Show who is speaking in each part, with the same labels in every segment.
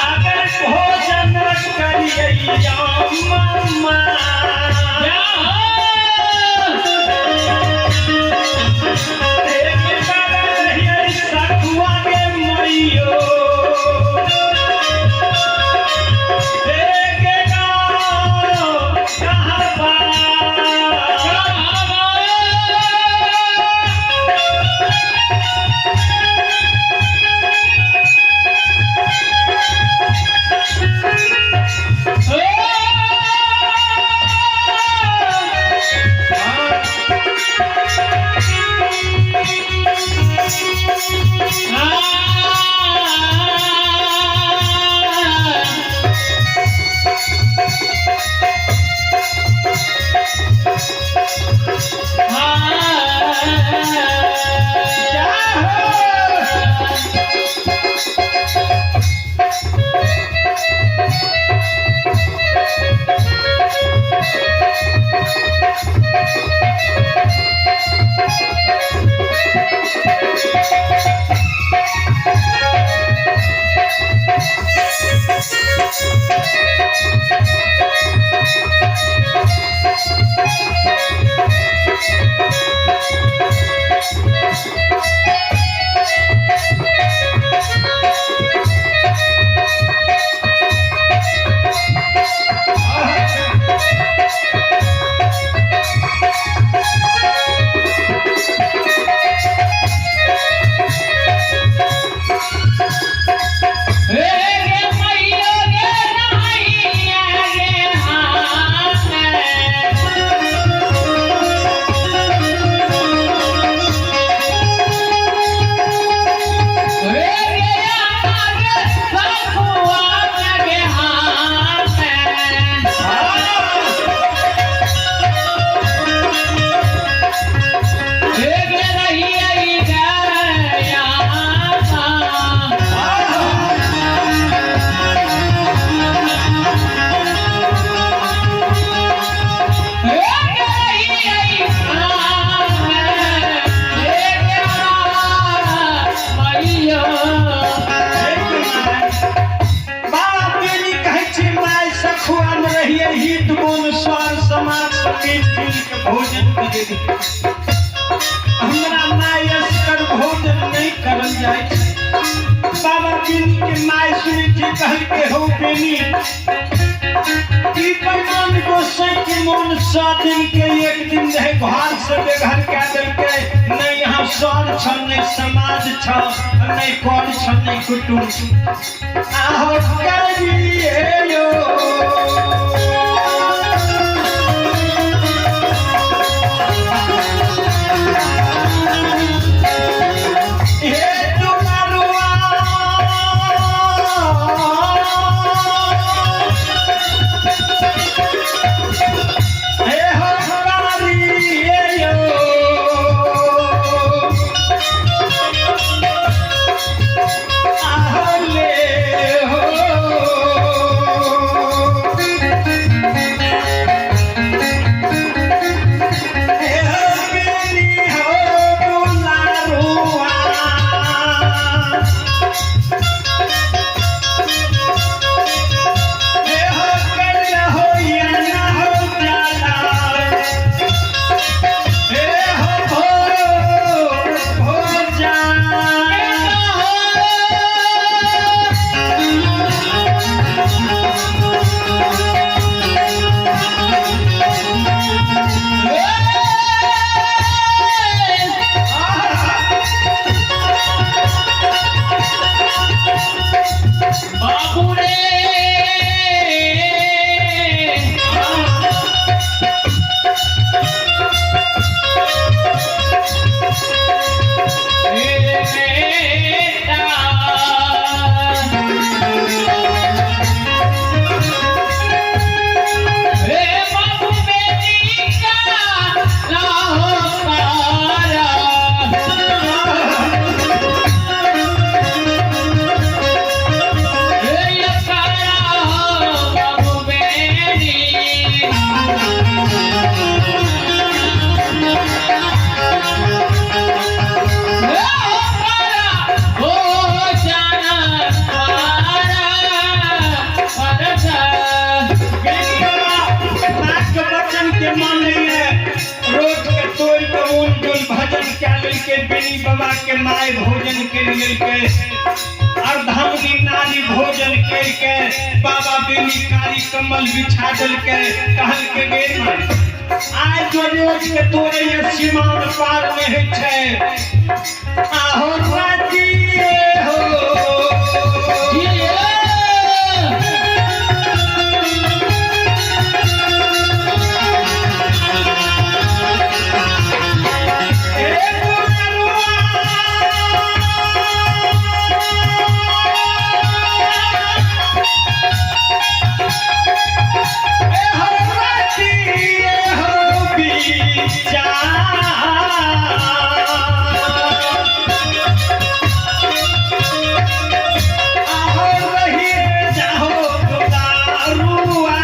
Speaker 1: अगर भोजन करियै मामा। एक बार रहियै सखुआ के मैयो, एक गाँव कहबा। बाप बेनी कहै छी माय सखुआ में रहिए हित गुण स्वर समाज समेत मिल के भोजन करे। हमरा माय असगर भोजन नहीं करल जाइ छै। बाबा बेनी के माय सुनै छी कहलकै हौ बेनी, ई परिणाम गोसाई के मोन 7 दिन के एक दिन रहे घर से बेघर कए देलकै। नहीं यहाँ सर छ, नहीं समाज छ, नहीं कर छ, नहीं कुटुम्ब छ। आहो करिए यो हे दुलारुआ, हे हो करिए यो आहले हो। बाबा के माय भोजन कर लेलकै, अर्धांगिनी नारी भोजन करके बाबा बेनी कारी कमल बिछा देलकै। कहलकै गे माय, आइ जो रोज के तोरे ये सीमान पार नहि होइ छै, आहो राजिए हो। ए पुनरुआ, ए हो राजिए हो विचार। आहो रहिए जाहो दारुआ,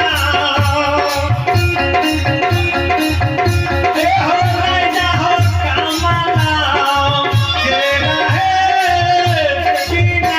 Speaker 1: ए हो राजा हो कमला के रहे सीना।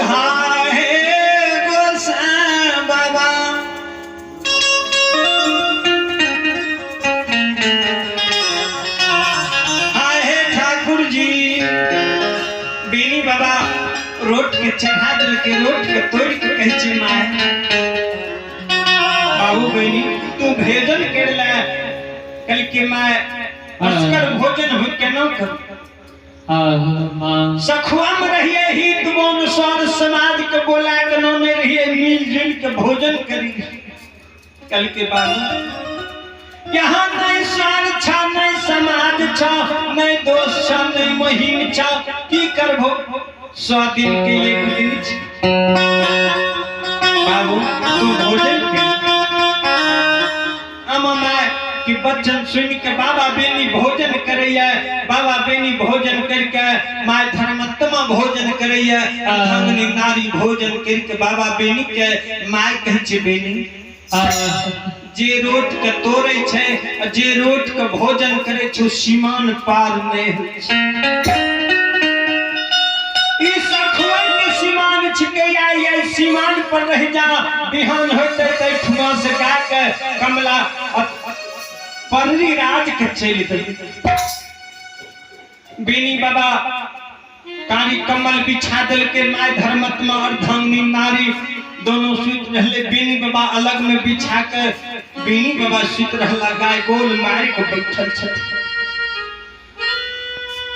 Speaker 1: हाय गोसाई बाबा, हाय हे ठाकुर जी। बेनी बाबा रोट के चढ़ा दिल के, रोट के तोड़ के कहै छै माय, बाबू बहनी तू भेजन कर ले। कल के माय असकर भोजन हो केना कर सखुआ में रहिए हित मोन सर समाज के बोला के नौने रहिए मिलजुल के भोजन करी। कल के बाबू यहाँ नहीं सार छा, नहीं समाज छा, नहीं दोष छा, नहीं महिम छा, की करबो 100 दिन के एक दिन छा। बाबू तू भोजन कर। अमा माय कि बच्चन सुन के बाबा बेनी भोजन करैया, बाबा बेनी भोजन करके my धर्मात्मा भोजन करैया, अर्धांगिनी नारी भोजन करके बाबा बेनी के my कहै छै बेनी जे रोट के तोड़ै छै आ जे रोट के भोजन करै छै सीमान पार नहि होइ छै। ई सखुआ के सीमान छिकै, या सीमान पर रह जा, बिहान होते तै ठुमा से गा के कमला परली राज के चलि दे। बेनी बाबा कारी कमल बिछा दिल के my धर्मात्मा अर्धांगिनी नारी दोनों सुत रहले। बेनी बाबा अलग में बिछा के बेनी बाबा सुत रहला, गाय गोल मार के बैठल छथि।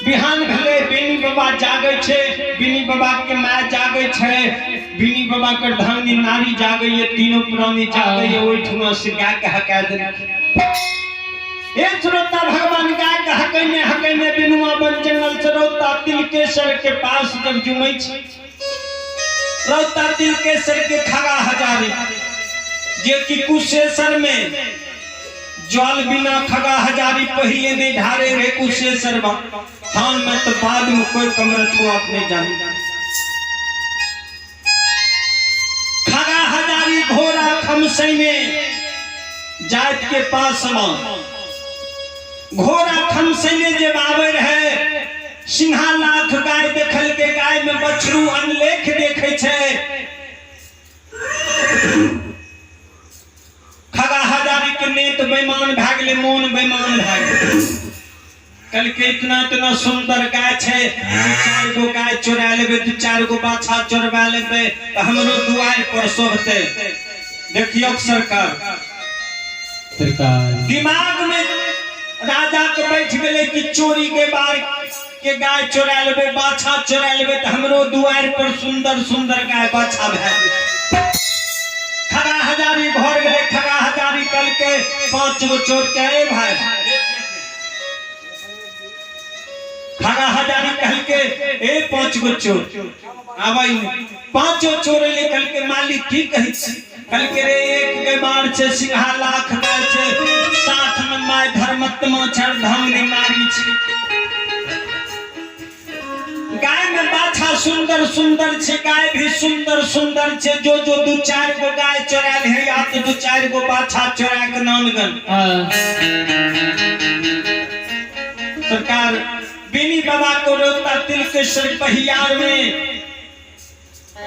Speaker 1: बिहान भेलै, बेनी बाबा जागै छै, बेनी बाबा के माय जागै छै, बेनी बाबा के धानी नारी जागै ये, तीनों प्राणी जागै ये, ओहिठुमा से गाय के हका देलखिन। हे श्रोता, भगवान गाय के हकैने हकैने बिनुआ बन जंगल से रौता तिलकेश्वर के पास जब जुमै छै, रौता तिलकेश्वर के खगा हजारी जे कि कुशेश्वर में जल बिना खगा हजारी पहले नहीं ढारे रहे कुशेश्वर बा थान में, तो बाद में कोई कमरथो आप नहीं जानी। खगा हजारी घोड़ा खमसैने जात के पास में घोड़ा खमसैने जब आवे रहे, सिंहा लाख गाय देखल के गाय में बछरू अनलेख देखे छै। खगा हजारी के नेत बेईमान भए गेलै, मोन बेईमान भए गेलै। कहलकै इतना इतना सुंदर गाय छै, दू चारि गो गाय चोरा लेबै, दू चारि गो बाछा चोरबा लेबै तऽ हमरो दुआरि पर शोभतै। देखियौ सरकार,
Speaker 2: सरकार
Speaker 1: दिमाग में राजा के बैठ गेलै कि चोरी के बार के गाय चोरा लेबै, बाछा चोरा लेबै तऽ हमरो दुआरि पर सुंदर सुंदर गाय बाछा भए जेतै। खगा हजारी घर गेलै, खगा हजारी कहलकै 5 गो चोर के, ए भाई, खगा हजारी कहलकै ए 5 गो चोर आबै नहि। पांचो चोर एलै, कहलकै मालिक की कहै छी? कहलकै रे एक के बार छै, सिंहा लाख गाय छै, साथ में my धर्मत्मा छै, धर्म नारी छै, गाय में बाछा सुंदर सुंदर छै, गाय भी सुंदर सुंदर छै, जो जो दू चारि गो गाय चोरायल है या तो दू चारि गो बाछा चोरा के नानगन। सरकार बेनी बाबा को रोकता तिलकेश्वर पहियार में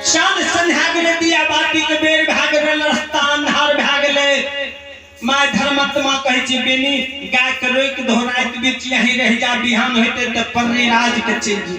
Speaker 1: शान संध्या गेलै, दिया बाती के बेर भए गेलै, रस्ता अन्हार भए गेलै। My धर्मात्मा कहै छै बेनी गाय के रोकि दहो, राति बीच यहीं रहि जा, बिहान होइते तऽ पर्री राज के चलि जी।